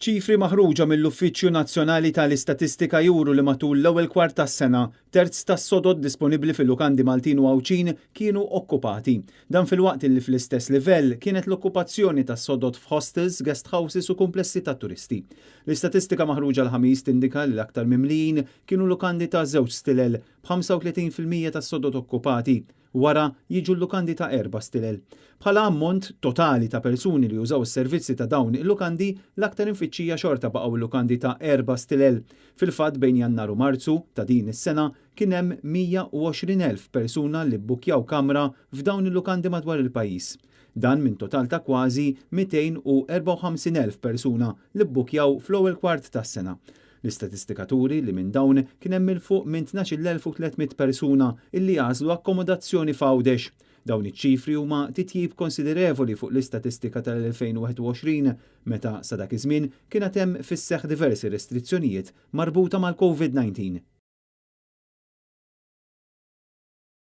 Ċifri maħruġa mill-Uffiċċju Nazzjonali tal-Istatistika juru li matul l-ewwel kwart tas-sena, terz tas-sodod disponibbli fil-lukandi Maltin u Għawdxin kienu okkupati. Dan filwaqt li fl-istess livell kienet l-okkupazzjoni tas-sodod f'hostels, guest houses u kumplessi tat-turisti. L-istatistika maħruġa l-Ħamis tindika li l-aktar mimlijin kienu lukandi ta' żewġ stilel b'35% tas-sodod okkupati. Wara jiġu l-lukandi ta' erba' stilel. Bħala ammont totali ta' persuni li jużaw is-servizzi ta' dawn il-lukandi, l-aktar imfittxija xorta baqgħu l-lukandi ta' erba' stilel. Fil-fatt bejn Jannar u Marzu ta' din is-sena kien hemm 120,000 persuna li bbukjaw kamra f'dawn il-lukandi madwar il-pajjiż. Dan minn total ta' kważi 254,000 persuna li bbukjaw fl-ewwel kwart tas-sena. L-istatistika turi li minn dawn kien hemm 'il fuq minn 12,300 persuna illi għażlu akkomodazzjoni f'Għawdex. Dawn iċ-ċifri huma titjib konsiderevoli fuq l-istatistika tal-2021 meta sa dak iż-żmien kien hemm fis-seħħ diversi restrizzjonijiet marbuta mal-COVID-19.